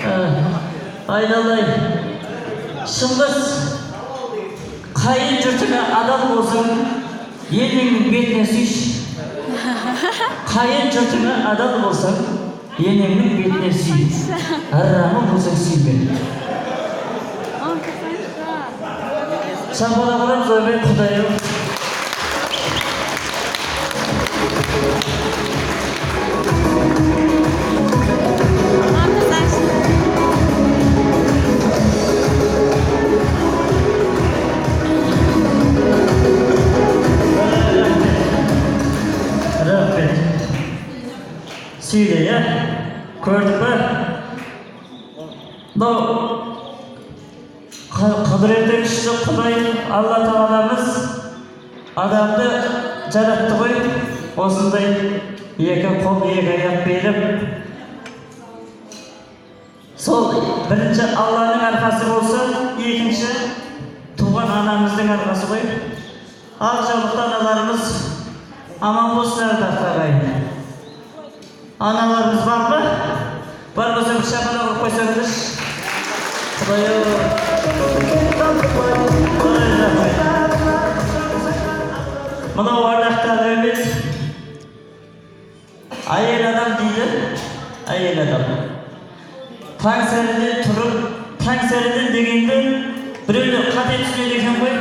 Айналайын. Шыңғыс, қайын жұртыңа адал болсаң, енеңнің бетінен сүйші. Қайын жұртыңа адал болсаң, енеңнің бетінен сүй. Арамы болсаң сүйме. Шапалақ ұрамыз, ойбай, Құдай-ау. Рахмет. Сүйді, иә? Көрдік пе? Мынау құдіреті күшті Құдай Алла Тағаламыз адамды жаратты ғой. Осындай екі қол, екі аяқ беріп, сол бірінші Алланың арқасы болса, екінші туған анамыздың арқасы ғой. Ақ жаулықты аналарымыз аман болсын, ардақты ағайын. Аналарымыз бар ма? Бар болса бір шапалақ ұрып қойсаңыздаршы. Құдай-ау. Ой, рахмет. Мынау ардақты әлеумет, әйел адам дейді, әйел адам. Таң сәріден тұрып, таң сәріден дегенді біреулер қате түсінеді екен ғой.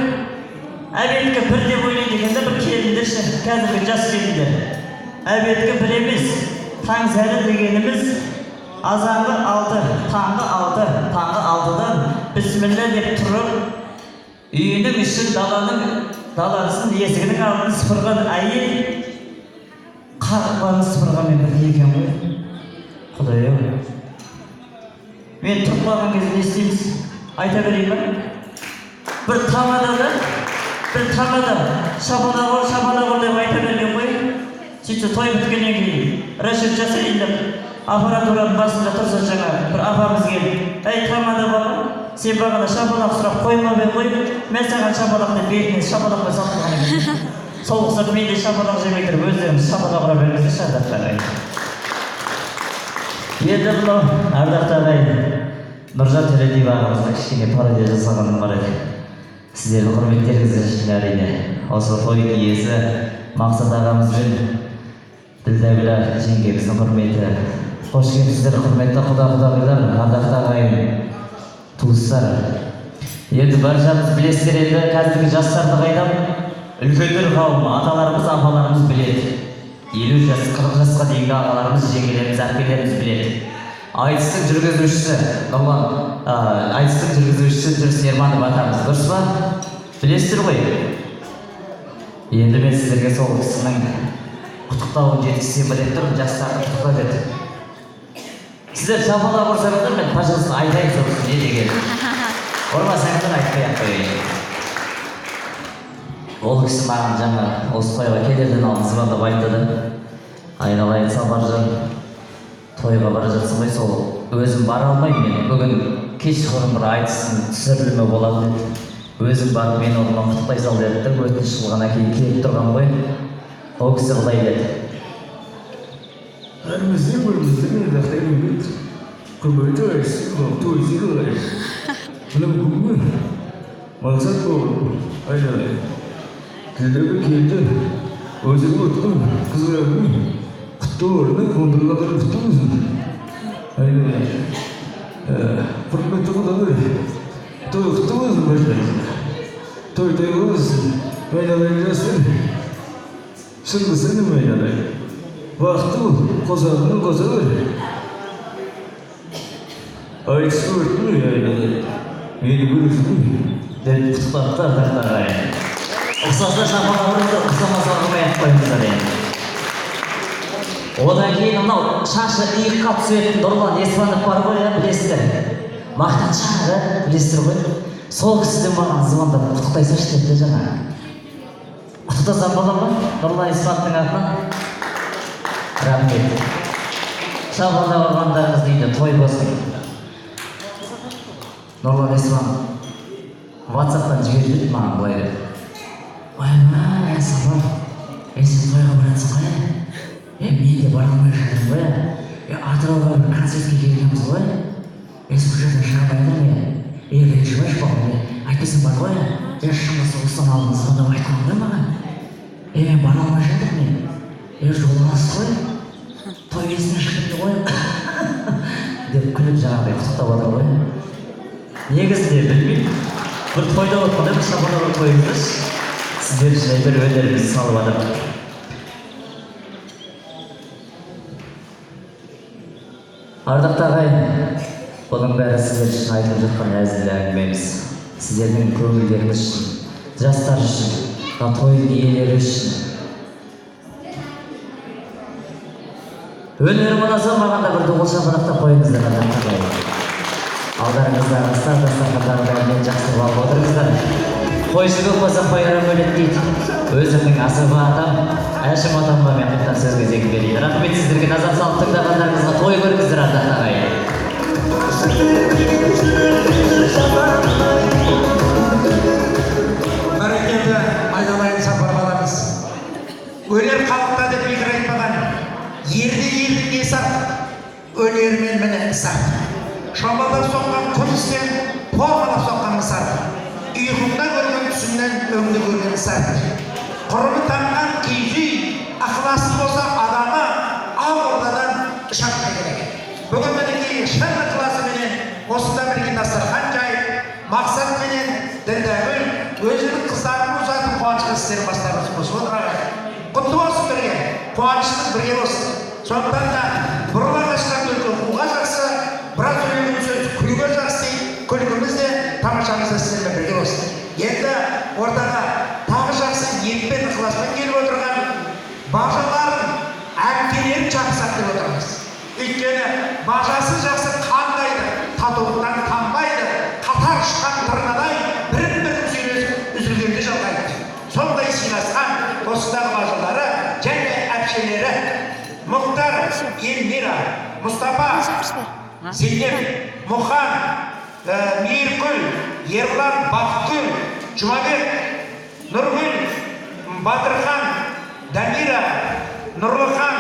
Әбеткі бір деп ойлайды екен да бір келіндер ше, қазіргі жас келіндер. Әбеткі бір емес, таң сәрі дегеніміз азанғы 6, таңғы 6, таңғы 6-дан бісміллә деп тұрып, үйінің ішін, даланың даласын, есігінің алдын сыпырған әйел қақпаны сыпырғанмен бірдей екен ғой. Құдай-ау. Мен тұрып қалған кезде не істейміз? Айта берейін ба? Бір тамада да, бір тамада шапалақ ұр, шапалақ ұр деп айта берген ғой. Сөйтсе той біткеннен кейін расчет жасайын деп аппаратураның басында тұрса жаңа бір апамыз келіп, әй тамада бала, сен бағана шапалақ сұрап қоймап едің ғой, мен саған шапалақ деп бетіне шапалақпен салып қойған екен. Сол ұқсап мен де шапалақ жемей тұрып өздеріңіз шапалақ ұра беріңіздерші, ардақты ағайын. Енді мынау ардақты ағайын Нұржан Төлендиев ағамызға кішкене пародия жасағаным бар еді. Сіздердің құрметтеріңіз үшін әрине осы тойдың иесі Мақсат ағамыз бен Ділдәгүл жеңгеміздің құрметі. Қош келіпсіздер, құрметті құда-құдағилар, ардақты ағайын, туыстар. Енді баршамыз білесіздер, енді қазіргі жастарды қайдам, үлкендер қауымы, аталарымыз, апаларымыз біледі. 50 жас, 40 жасқа дейінгі ағаларымыз, жеңгелеріміз, әпкелеріміз біледі. Айтыстың жүргізушісі Нұрлан, айтыстың жүргізушісі Жүріс Ерманов атамыз, дұрыс па? Білесіздер ғой. Енді мен сіздерге сол кісінің құттықтауын жеткізсем ба деп тұрмын, жастарды құттықтап еді. Сіздер шапалақ ұрсаңыздар, мен пожалуйста айтайын сол кісі не дегенін. Ұрмасаңыздар айтпай ақ қояйын. Ол кісі маған жаңа осы тойға келерден алдын звондап айтты да, айналайын Сапаржан, тойға бара жатсың ғой, сол өзім бара алмаймын мен. Бүгін кешқұрым бір айтыстың түсірілімі болады деді. Өзім барып мен орныма құттықтай сал деді де, өтініш қылғаннан кейін келіп тұрған ғой. Ол кісі былай деді. Әмізде бөлімізде мен жақтаймын. Құрметті той сыйлай. Мына бүгінгі мақсат бауырым, айналайын. Тілдегі келді, өзің ұттың, қыздарың құтты орны, қондырғандары құтты болсын. Айналайын. Құрметті құдағи, той құтты болсын баршаңызға. Той той болсын, айналайын жастар. Шыңғыс інім айналайын. Бақытты бол, қосағыңның қосағы. Айтыс өрттің айналайын. Мені көресің деп құттықтапты ардақты ағайын. Ұқсаса шапалақ ұрыңыздар, ұқсамаса ұрмай ақ қойыңыздар енді. Одан кейін мынау шашы иыққа түсетін Нұрлан Еспанов бар ғой, иә, білесіздер. Мақтаншақ, ә, білесіздер ғой. Сол кісі де маған звондап құттықтай салшы деді жаңа. Құттықтасам бола ма Нұрлан Еспановтың атынан? Рахмет. Шапалақ ұрғандарыңыз дейді, той болсын. Нұрлан Еспанов WhatsApp'тан жіберіп еді маған былай деп. Ойбай, Сапар, сен тойға баратсың ғой, ә? Мен де бара алмай жатырмын ғой, ә? Атырауға бір концертке келгенбіз ғой. Е, сол жерден шыға алмай жатырмын, е. Е, ренжімеші, бауырым, е. Әйтпесем бар ғой, е, шыңғыс осыдан алдын звондап айтқан ғой маған. Е, мен бара алмай жатырмын, е. Е, жол алыс қой. Той иесіне шығып кетті ғой. Деп күліп жаңағыдай құттықтап отыр ғой. Негізінде білмеймін, бір тойда отқандай бір шапалақ ұрып қойыңыздаршы. Сіздер үшін әйтеуір өнерімізді салып жатыр. Ардақты ағайын, бұның бәрі сіздер үшін айтылып жатқан әзіл әңгімеміз. Сіздердің көңілдеріңіз үшін, жастар үшін, мына тойдың иелері үшін. Өнерім ұнаса, маған да бір ду қол шапалақтап қойыңыздар, ардақты ағайын. Алдарыңыздағы ыстық дастархандағы бәрінен жақсы алып отырыңыздар. Қойшы көп болса қой арам өледі дейді. Өзімнің асаба атам, Әшім атамға мен қайтадан сөз кезегін берейін. Рахмет сіздерге назар салып тыңдағандарыңызға, той көріңіздер, ардақты ағайын. Бәрекелді, айналайын Сапар баламыз. Өнер халықта деп бекер айтпаған. Ерде елдің несі артық, өнерімен міне ісі артық. Шамалдап соққан күмістен формалап соққан мыс артық. Ұйқыңда көрген түсіңнен өңді көрген іс артық. Құрбы таңған киіз үй, ықыласты болса адамы ақ ордадан ұшақ деген екен. Бүгін мінекей шын ықыласыменен осында мінекей дастархан жайып, Мақсатменен Ділдәгүл өзінің қыздарын ұзатып қуанышқа сіздердің бастарыңызды қосып отыр, ағайын. Құтты болсын бірге, қуанышымыз бірге болсын. Сондықтан да бұрыла қашқан түлкі қуға жақсы, біраз сөйлеген сөз күлуге жақсы дейді. Күлкіміз де, тамашамыз да сіздермен бірге болсын. Енді ортаға тағы жақсы ниетпен, ықыласпен келіп отырған бажаларын, әпкелерін шақырсақ деп отырмыз. Өйткені бажасы жақсы қандайды, татулықтан танбайды, қатар ұшқан тырнадай бірін-бірін сүйресіп үзілгенде жалғайды. Сондай сыйласқан осындағы бажалары және әпшелері Мұхтар, Эльмира, Мұстапа, Зейнеп, Мұхан, Мейіргүл, Ерлан, Бақытгүл, Жұмабек, Нұргүл, Батырхан, Дамира, Нұрлыхан.